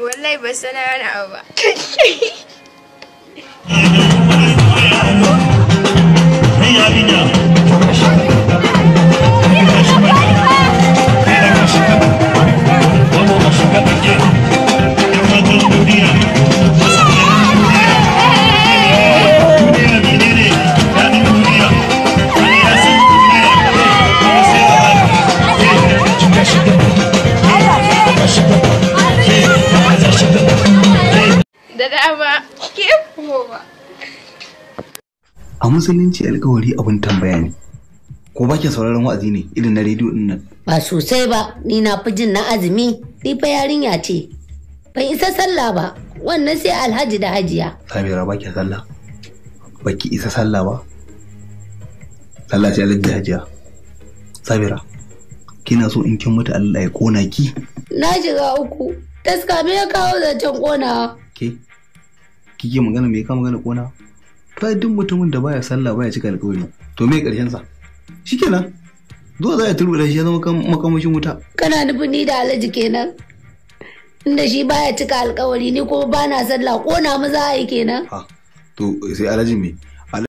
Wallahi ba sana wani abu ba. Da dama ke ba. A musulunci alkawari abin tambaya ne. Ko ba ki sauraron wa'azi ne irin na rediyo din nan? Ba sosai ba, ni na fi jin na azumi, ni fa yarinya ce. Ban isa sallah ba, wannan sai alhaji da hajiya. Samira ba ki sallah? Ba ki isa sallah ba? Sallah ce alhaji da hajiya. Samira, kina so in kin mutu Allah ya kona ki? Na shiga uku, taska me ya kawo zancen konawa? Ke? Kike magana me ya kawo magana kona? To ai duk mutumin da baya sallah baya cika alkawari. To me karshen sa? Shikenan. Zuwa za a turbuɗe shi ya zama makamashin wuta. Kana nufin ni da alhaji kenan? Inda shi baya cika alkawari ni kuma bana sallah kona mu za a yi kenan. Ha, to sai alhaji me?